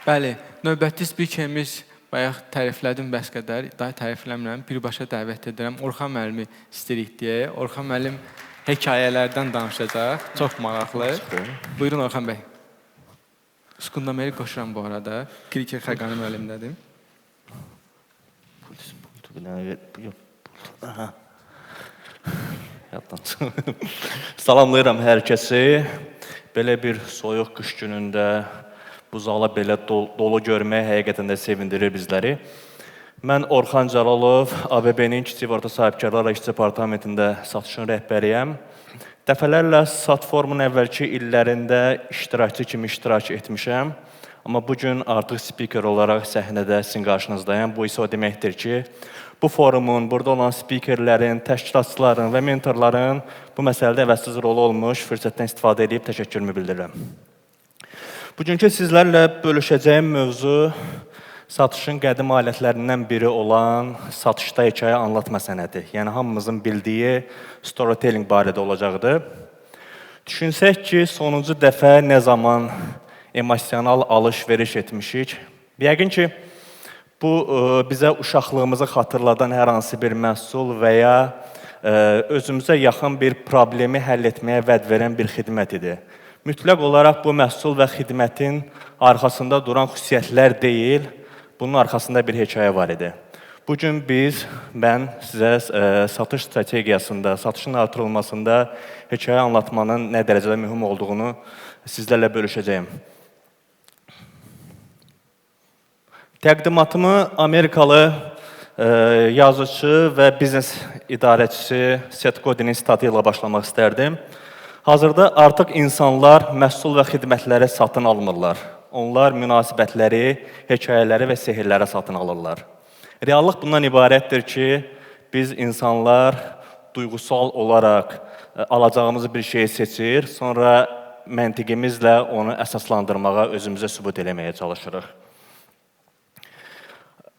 Bəli, növbəti spikerimiz bayaq təriflədim bəs qədər, daha tərifləmirəm. Birbaşa dəvət edirəm. Orxan müəllimi istəyirik deyə. Orxan müəllim hekayələrdən danışacaq. Çox maraqlı. Buyurun Orxan bəy. Skundameri qoşuram bu arada. Kliker Xəqani müəllimdədir. Pult, bir dənə ver. Yox, pult. Aha. Yaddan çıxdı. Salamlayıram hər kəsi. Belə bir soyuq qış günündə bu zala belə dolu görmək həqiqətən də sevindirir bizləri. Mən Orxan Cəlalov, ABB-nin Kiçik və Orta Sahibkarlar İş Departamentində satışın rəhbəriyəm. Dəfələrlə Satforumun əvvəlki illərində iştirakçı kimi iştirak etmişəm. Amma bu gün artıq spiker olaraq səhnədə sizin qarşınızdayam. Bu isə o deməkdir ki, bu forumun, burada olan spikerlərin, təşkilatçıların və mentorların bu məsələdə əvəzsiz rolu olmuş. Fürsətdən istifadə edib təşəkkürümü bildirirəm. Bugünkü sizlərlə bölüşəcəyim mövzu satışın qədim alətlərindən biri olan satışda hekayə anlatma sənəti. Yəni hamımızın bildiyi storytelling barədə olacaqdır. Düşünsək ki, sonuncu dəfə nə zaman emosional alış-veriş etmişik. Yəqin ki, bu bizə uşaqlığımızı xatırladan hər hansı bir məhsul və ya özümüzə yaxın bir problemi həll etməyə vəd verən bir xidmət idi. Mütləq olaraq bu məhsul və xidmətin arxasında duran xüsusiyyətlər deyil, bunun arxasında bir hekayə var idi. Bu gün mən sizə satış strategiyasında, satışın artırılmasında hekayə anlatmanın nə dərəcədə mühüm olduğunu sizlərlə bölüşəcəyim. Təqdimatımı Amerikalı yazıcı və biznes idarəçisi Seth Godinin sitatı ilə başlamaq istərdim. Hazırda artıq insanlar məhsul və xidmətləri satın almırlar. Onlar münasibətləri, hekayələri və sehirləri satın alırlar. Reallıq bundan ibarətdir ki, biz insanlar duyğusal olaraq alacağımız bir şeyi seçir, sonra məntiqimizlə onu əsaslandırmağa, özümüzə sübut eləməyə çalışırıq.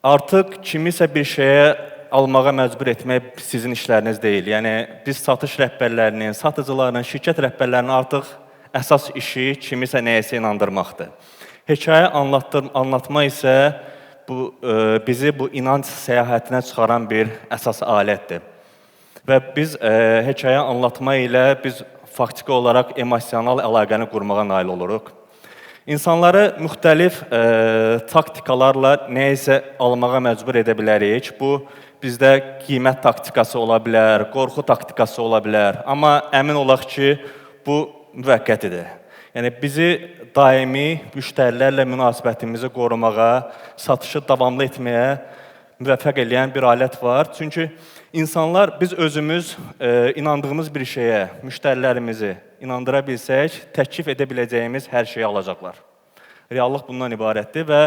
Artıq kimisə bir şeyə almağa məcbur etmək sizin işləriniz deyil. Yəni biz satış rəhbərlərinin, satıcıların, şirkət rəhbərlərinin artıq əsas işi kimisə nəyəsə inandırmaqdır. Hekayə anlatma isə bu bizi bu inanc səyahətinə çıxaran bir əsas alətdir. Və biz hekayə anlatma ilə biz faktiki olaraq emosional əlaqəni qurmağa nail oluruq. İnsanları müxtəlif taktikalarla nəyisə almağa məcbur edə bilərik. Bu bizdə qiymət taktikası ola bilər, qorxu taktikası ola bilər. Amma əmin olaq ki, bu müvəqqətidir. Yəni bizi daimi müştərilərlə münasibətimizi qorumağa, satışı davamlı etməyə müvəffəq eləyən bir alət var. Çünki insanlar, biz özümüz inandığımız bir şeyə, müştərilərimizi inandıra bilsək, təklif edə biləcəyimiz hər şeyi alacaqlar. Reallıq bundan ibarətdir və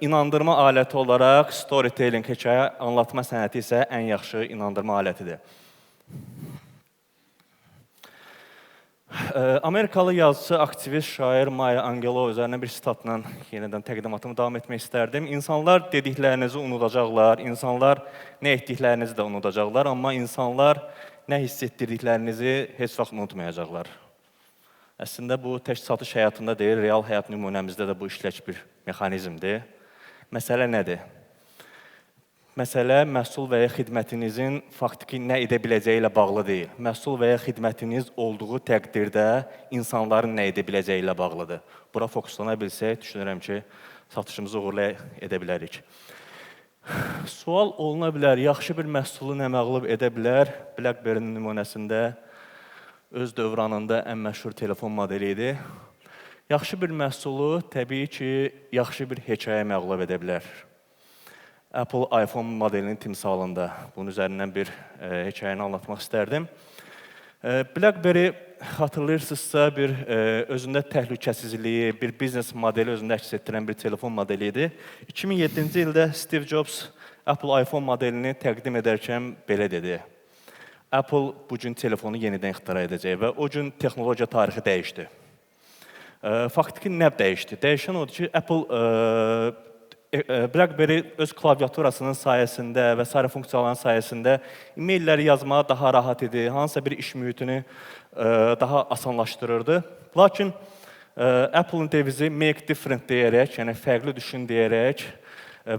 inandırma aləti olaraq storytelling, hekayə anlatma sənəti isə ən yaxşı inandırma alətidir. Amerikalı yazıcı, aktivist, şair Maya Angelou üzərinə bir sitatla yenidən təqdimatımı davam etmək istərdim. İnsanlar dediklərinizi unudacaqlar, insanlar nə etdiklərinizi də unudacaqlar, amma insanlar nə hiss etdirdiklərinizi heç vaxt unutmayacaqlar. Əslində bu tək satış həyatında deyil, real həyat nümunəmizdə də bu işlək bir mexanizmdir. Məsələ nədir? Məsələ məhsul və ya xidmətinizin faktiki nə edə biləcəyi ilə bağlı deyil. Məhsul və ya xidmətiniz olduğu təqdirdə insanların nə edə biləcəyi ilə bağlıdır. Bura fokuslana bilsək, düşünürəm ki, satışımızı uğurlu edə bilərik. Sual oluna bilər, yaxşı bir məhsulu nə məğlub edə bilər? BlackBerry-nin nümunəsində öz dövranında ən məşhur telefon modeli idi. Yaxşı bir məhsulu təbii ki, yaxşı bir hekayə məğlub edə bilər. Apple iPhone modelinin timsalında bunun üzərindən bir hekayəni anlatmaq istərdim. BlackBerry xatırlayırsınızsa bir özündə təhlükəsizliyi, bir biznes modeli özündə əks etdirən bir telefon modeli idi. 2007-ci ildə Steve Jobs Apple iPhone modelini təqdim edərkən belə dedi. Apple bu gün telefonu yenidən ixtira edəcək və o gün texnologiya tarixi dəyişdi. Faktiki nə dəyişdi? Dəyişən odur ki, Apple BlackBerry öz klaviaturasının sayəsində və sairə funksiyaların sayəsində e-mailləri yazmağa daha rahat idi, hansısa bir iş mühitini daha asanlaşdırırdı. Lakin Apple-ın devizi "Make different" deyərək, yəni fərqli düşün deyərək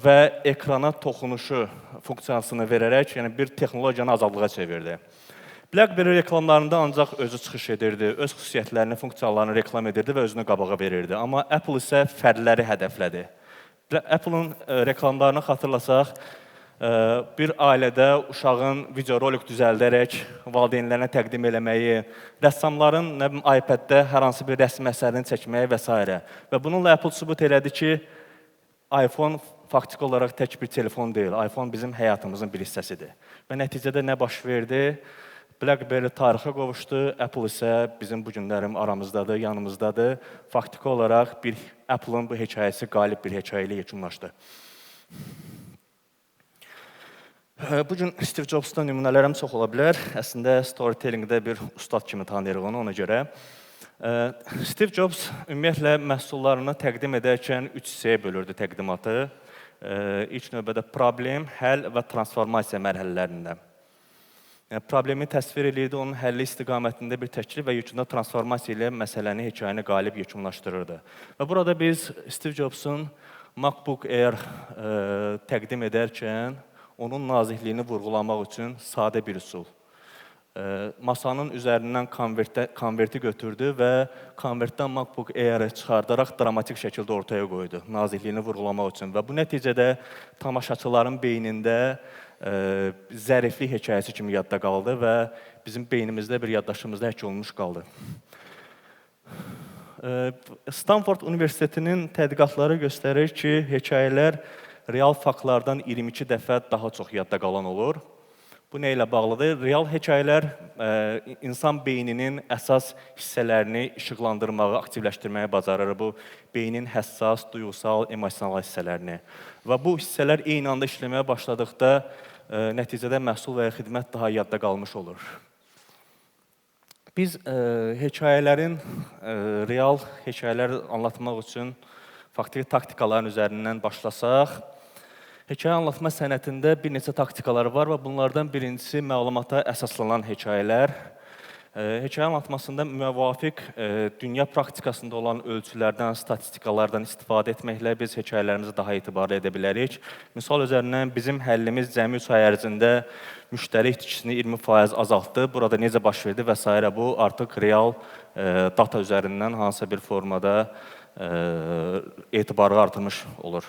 və ekrana toxunuşu funksiyasını verərək, yəni bir texnologiyanı azadlığa çevirdi. BlackBerry reklamlarında ancaq özü çıxış edirdi, öz xüsusiyyətlərini, funksiyalarını reklam edirdi və özünü qabağa verirdi. Amma Apple isə fərdləri hədəflədi. Apple-ın reklamlarını xatırlasaq, bir ailədə uşağın videorolik düzəldərək valideynlərinə təqdim eləməyi, rəssamların nə bilim iPad-də hər hansı bir rəsm əsərini çəkməyi və s. Və bununla Apple sübut elədi ki, iPhone faktiki olaraq tək bir telefon deyil, iPhone bizim həyatımızın bir hissəsidir. Və nəticədə nə baş verdi? BlackBerry tarixə qovuşdu, Apple isə bizim bu günlərim aramızdadır, yanımızdadır. Faktiki olaraq bir Apple-ın bu hekayəsi qalib bir hekayə ilə yekunlaşdı. Bu gün Steve Jobs'dan nümunələrim çox ola bilər. Əslində storytellingdə bir ustad kimi tanıyırıq onu ona görə. Steve Jobs ümumiyyətlə məhsullarını təqdim edərkən 3 hissəyə bölürdü təqdimatı. İlk növbədə problem, həll və transformasiya mərhələlərində. Yəni, problemi təsvir eləyirdi, onun həlli istiqamətində bir təklif və yekunda transformasiya ilə məsələni, hekayəni qalib yekunlaşdırırdı. Və burada biz Steve Jobs'un MacBook Air təqdim edərkən onun nazikliyini vurğulamaq üçün sadə bir üsul. Masanın üzərindən konverti götürdü və konvertdən MacBook Air-i çıxardaraq dramatik şəkildə ortaya qoydu, nazikliyini vurğulamaq üçün. Və bu nəticədə tamaşaçıların beynində zəriflik hekayəsi kimi yadda qaldı və bizim beynimizdə, bir yaddaşımızda həkk olunmuş qaldı. Stanford Universitetinin tədqiqatları göstərir ki, hekayələr real faktlardan 22 dəfə daha çox yadda qalan olur. Bu nə ilə bağlıdır? Real hekayələr insan beyninin əsas hissələrini işıqlandırmağı, aktivləşdirməyi bacarır. Bu, beynin həssas, duyğusal, emosional hissələrini. Və bu hissələr eyni anda işləməyə başladıqda nəticədə məhsul və ya xidmət daha yadda qalmış olur. Biz hekayələrin, real hekayələr anlatmaq üçün faktiki taktikaların üzərindən başlasaq, hekayə anlatma sənətində bir neçə taktikalar var və bunlardan birincisi məlumata əsaslanan hekayələr. Hekayə anlatmasında müvafiq dünya praktikasında olan ölçülərdən, statistikalardan istifadə etməklə biz hekayələrimizi daha etibarlı edə bilərik. Misal üzərindən bizim həllimiz cəmi 3 ay ərzində müştəri itkisini 20% azaltdı. Burada necə baş verdi və s. Bu artıq real data üzərindən hansısa bir formada etibarı artırmış olur.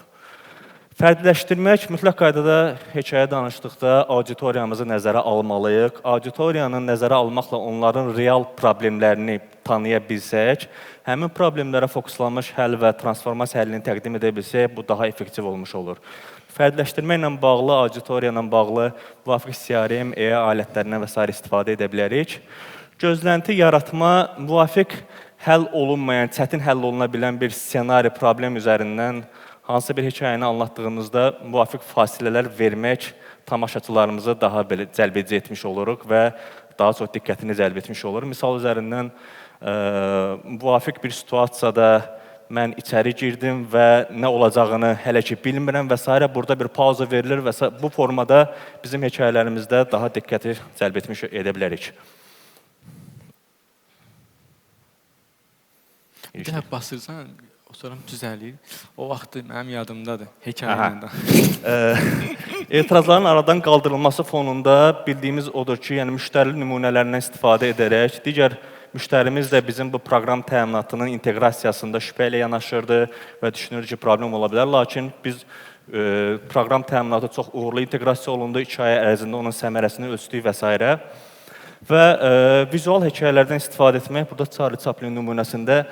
Fərdiləşdirmək mütləq qaydada hekayə danışdıqda auditoriyamızı nəzərə almalıyıq. Auditoriyanı nəzərə almaqla onların real problemlərini tanıya bilsək, həmin problemlərə fokuslanmış həll və transformasiya həllini təqdim edə bilsək, bu daha effektiv olmuş olur. Fərdiləşdirməklə bağlı, auditoriya ilə bağlı müvafiq CRM, AI alətlərindən və sair istifadə edə bilərik. Gözlənti yaratma, müvafiq həll olunmayan, çətin həll oluna bilən bir ssenari, problem üzərindən hansı bir hekayəni anlatdığımızda müvafiq fasilələr vermək tamaşaçılarımızı daha belə cəlb edici etmiş oluruq və daha çox diqqətini cəlb etmiş olur. Misal üzərindən müvafiq bir situasiyada mən içəri girdim və nə olacağını hələ ki bilmirəm və s. Burada bir pauza verilir və bu formada bizim hekayələrimizdə daha diqqəti cəlb etmiş edə bilərik. Bir də basırsan, sonra düzəlir. O vaxt mənim yadımdadır hekayədən. Etirazların aradan qaldırılması fonunda bildiyimiz odur ki, yəni müştəri nümunələrindən istifadə edərək digər müştərimiz də bizim bu proqram təminatının inteqrasiyasında şübhə ilə yanaşırdı və düşünür ki, problem ola bilər. Lakin biz proqram təminatı çox uğurlu inteqrasiya olundu, 2 ay ərzində onun səmərəsini ölçdük və s. Və vizual hekayələrdən istifadə etmək, burada Charlie Chaplin nümunəsində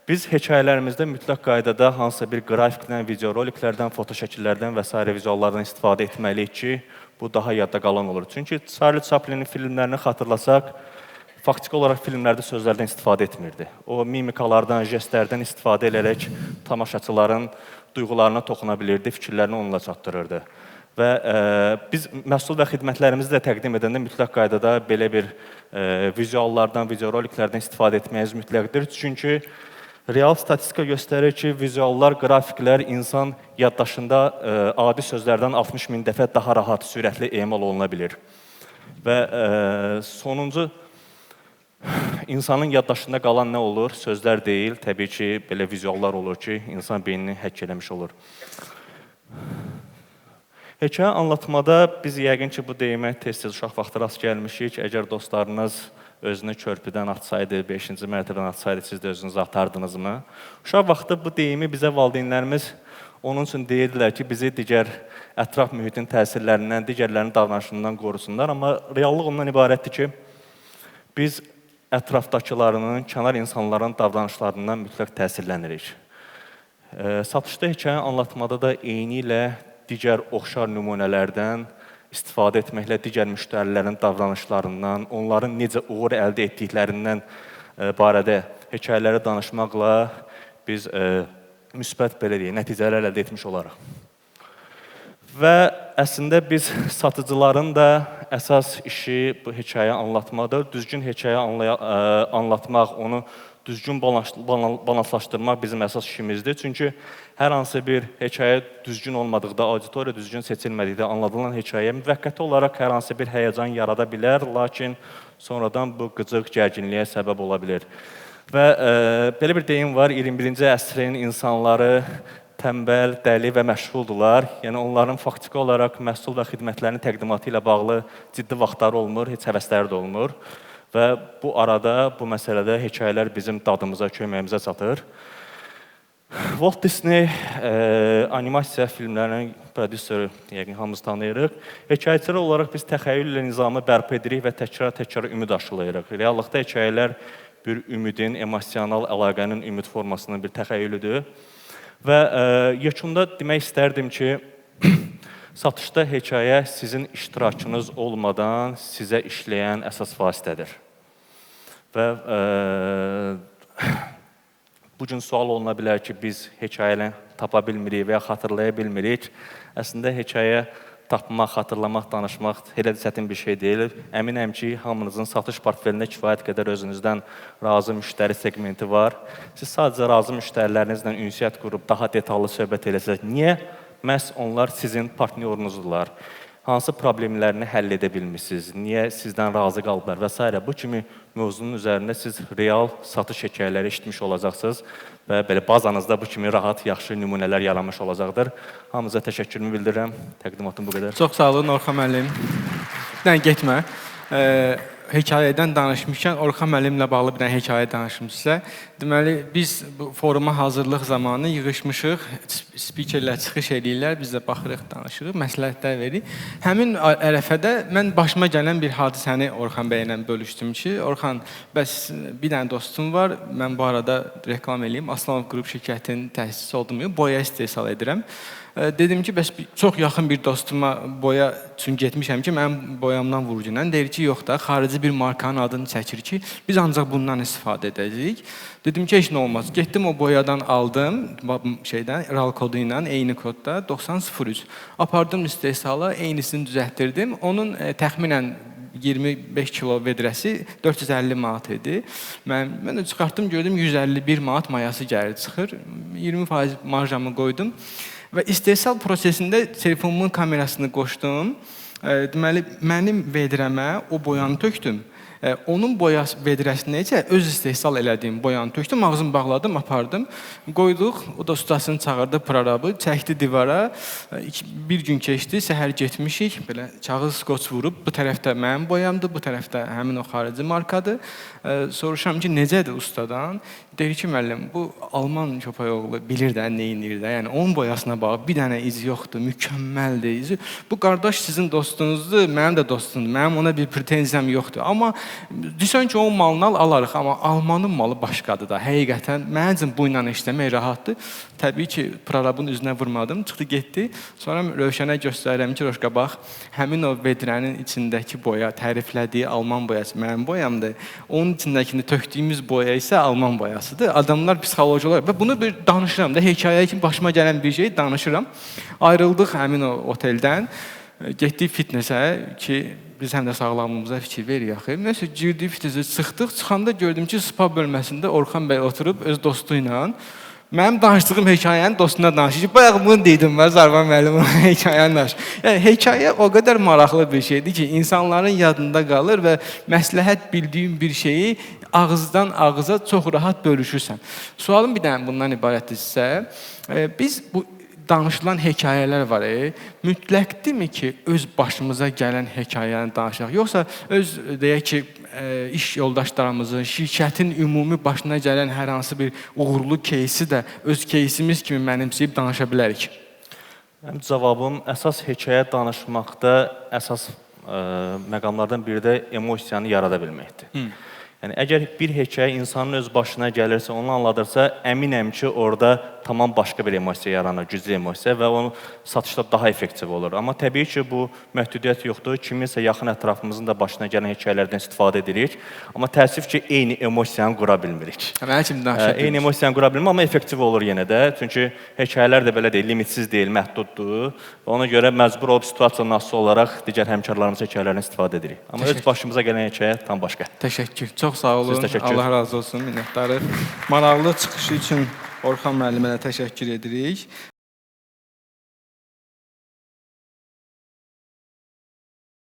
biz hekayələrimizdə mütləq qaydada hansısa bir qrafikdən, videoroliklərdən, fotoşəkillərdən və s. vizuallardan istifadə etməliyik ki, bu daha yadda qalan olur. Çünki Charlie Chaplinin filmlərini xatırlasaq, faktiki olaraq filmlərdə sözlərdən istifadə etmirdi. O, mimikalardan, jestlərdən istifadə edərək tamaşaçıların duyğularına toxuna bilirdi, fikirlərini onunla çatdırırdı. Və biz məhsul və xidmətlərimizi də təqdim edəndə mütləq qaydada belə bir vizuallardan, videoroliklərdən istifadə etməyimiz mütləqdir. Çünki real statistika göstərir ki, vizuallar, qrafiklər insan yaddaşında adi sözlərdən 60 min dəfə daha rahat, sürətli emal oluna bilir. Və sonuncu İnsanın yaddaşında qalan nə olur? Sözlər deyil, təbii ki, belə vizuallar olur ki, insan beynini həkk eləmiş olur. Hekayə anlatmada biz yəqin ki, bu deyimə tez-tez uşaq vaxtı rast gəlmişik. Əgər dostlarınız özünü körpüdən atsaydı, 5-ci mərtəbədən atsaydı, siz də özünüzü atardınızmı? Uşaq vaxtı bu deyimi bizə valideynlərimiz onun üçün deyirdilər ki, bizi digər ətraf mühitin təsirlərindən, digərlərinin davranışından qorusunlar. Amma reallıq ondan ibarətdir ki, biz ətrafdakılarının, kənar insanların davranışlarından mütləq təsirlənirik. Satışda hekayə anlatmada da eynilə digər oxşar nümunələrdən istifadə etməklə digər müştərilərin davranışlarından, onların necə uğur əldə etdiklərindən barədə hekayələri danışmaqla biz müsbət belə deyək, nəticələr əldə etmiş olarıq. Və əslində biz satıcıların da əsas işi bu hekayə anlatmadır. Düzgün hekayə anlatmaq, onu düzgün balanslaşdırmaq bizim əsas işimizdir. Çünki hər hansı bir hekayə düzgün olmadıqda, auditoriya düzgün seçilmədikdə anladılan hekayə müvəqqəti olaraq hər hansı bir həyəcan yarada bilər, lakin sonradan bu qıcıq gərginliyə səbəb ola bilər. Və belə bir deyim var, 21-ci əsrin insanları tənbəl, dəli və məşğuldurlar. Yəni onların faktiki olaraq məhsul və xidmətlərinin təqdimatı ilə bağlı ciddi vaxtları olmur, heç həvəsləri də olmur. Və bu arada, bu məsələdə hekayələr bizim dadımıza, köməyimizə çatır. Walt Disney animasiya filmlərinin prodüseri, yəqin hamımız tanıyırıq. Hekayəçilər olaraq biz təxəyyül ilə nizamı bərpa edirik və təkrar-təkrar ümid aşılayırıq. Reallıqda hekayələr bir ümidin, emosional əlaqənin ümid formasının bir təxəyyülüdür. Və yekunda demək istərdim ki, satışda hekayə sizin iştirakınız olmadan sizə işləyən əsas vasitədir. Və bu gün sual oluna bilər ki, biz hekayəni tapa bilmirik və ya xatırlaya bilmirik. Əslində hekayə tapmaq, xatırlamaq, danışmaq elə də çətin bir şey deyil. Əminəm ki, hamınızın satış portfelində kifayət qədər özünüzdən razı müştəri segmenti var. Siz sadəcə razı müştərilərinizlə ünsiyyət qurub daha detallı söhbət eləsəz, niyə məhz onlar sizin partnyorunuzdurlar? Hansı problemlərini həll edə bilmisiniz? Niyə sizdən razı qalıblar və s. Bu kimi mövzunun üzərində siz real satış hekayələri eşitmiş olacaqsınız və belə bazanızda bu kimi rahat, yaxşı nümunələr yaranmış olacaqdır. Hamınıza təşəkkürümü bildirirəm. Təqdimatım bu qədər. Çox sağ olun Orxan müəllim. Bir dənə getmə. Hekayədən danışmışkən Orxan müəllimlə bağlı bir dənə hekayə danışım sizə. Deməli, biz bu foruma hazırlıq zamanı yığışmışıq, spikerlər çıxış eləyirlər, biz də baxırıq, danışırıq, məsləhətlər veririk. Həmin ərəfədə mən başıma gələn bir hadisəni Orxan bəylə bölüşdüm ki, Orxan, bəs bir dənə dostum var, mən bu arada reklam eləyim, Aslanov Qrup şirkətinin təsisçisi oldum, boya istehsal edirəm. Dedim ki, bəs çox yaxın bir dostuma boya üçün getmişəm ki, mənim boyamdan vurgunən. Deyir ki, yox da, xarici bir markanın adını çəkir ki, biz ancaq bundan istifadə edəcəyik. Dedim ki, heç nə olmaz. Getdim o boyadan aldım, şeydən, RAL kodu ilə, eyni kodda 9003. Apardım istehsala, eynisini düzəltdirdim. Onun təxminən 25 kilo vedrəsi 450 manat idi. Mən də çıxartdım, gördüm 151 manat mayası gəlir çıxır. 20% marjamı qoydum. Və istehsal prosesində telefonumun kamerasını qoşdum. Deməli, mənim vedrəmə o boyanı tökdüm. Onun boyası vedrəsinə isə öz istehsal elədiyim boyanı tökdüm, ağzımı bağladım, apardım. Qoyduq, o da ustasını çağırdı, prorabı, çəkdi divara. Bir gün keçdi, səhər getmişik, belə kağız skoç vurub, bu tərəfdə mənim boyamdır, bu tərəfdə həmin o xarici markadır. Soruşuram ki, necədir ustadan? Deyir ki, müəllim, bu alman köpəyoğlu bilir də nə eləyir də. Yəni onun boyasına bax, bir dənə iz yoxdur, mükəmməldir izi. Bu qardaş sizin dostunuzdur, mənim də dostumdur. Mənim ona bir pretenziyam yoxdur. Amma desən ki, onun malını al, alarıq, amma almanın malı başqadır da. Həqiqətən mənim üçün bu ilə işləmək rahatdır. Təbii ki, prorabın üzünə vurmadım, çıxdı getdi. Sonra Rövşənə göstərirəm ki, Roşka bax, həmin o vedrənin içindəki boya, təriflədiyi alman boyası mənim boyamdır. Onun içindəkini tökdüyümüz boya isə alman boyasıdır. Adamlar psixoloji olaraq və bunu bir danışıram da, hekayə kimi başıma gələn bir şey danışıram. Ayrıldıq həmin o oteldən. Getdik fitnessə ki, biz həm də sağlamlığımıza fikir veririk axı. Nəsə girdik fitnessə, çıxdıq. Çıxanda gördüm ki, spa bölməsində Orxan bəy oturub öz dostu ilə. Mənim danışdığım hekayəni dostuna danışır. Bayaq bunu dedim mən Zarban müəllim hekayəni danış. Yəni hekayə o qədər maraqlı bir şeydir ki, insanların yadında qalır və məsləhət bildiyin bir şeyi ağızdan ağıza çox rahat bölüşürsən. Sualım bir dənə bundan ibarətdir sizə. Biz bu danışılan hekayələr var. Mütləqdirmi ki, öz başımıza gələn hekayəni danışaq? Yoxsa öz deyək ki, iş yoldaşlarımızın, şirkətin ümumi başına gələn hər hansı bir uğurlu кейsi də öz кейsimiz kimi mənimsəyib danışa bilərik? Mənim cavabım əsas hekayə danışmaqda əsas məqamlardan biri də emosiyanı yarada bilməkdir. Yəni əgər bir hekayə insanın öz başına gəlirsə, onu anladırsa, əminəm ki, orada tamam başqa bir emosiya yaranır, güclü emosiya və onu satışda daha effektiv olur. Amma təbii ki, bu məhdudiyyət yoxdur. Kiminsə yaxın ətrafımızın da başına gələn hekayələrdən istifadə edirik. Amma təəssüf ki, eyni emosiyanı qura bilmirik. Mənim kimi danışa Eyni emosiyanı qura bilmirəm, amma effektiv olur yenə də. Çünki hekayələr də belə deyil, limitsiz deyil, məhduddur. Və ona görə məcbur olub situasiyadan asılı olaraq digər həmkarlarımızın hekayələrindən istifadə edirik. Amma öz başımıza gələn hekayə tam başqa. Təşəkkür. Çox sağ olun. Siz təşəkkür. Allah razı olsun. Minnətdarıq. Maraqlı çıxışı üçün Orxan müəllimə də təşəkkür edirik.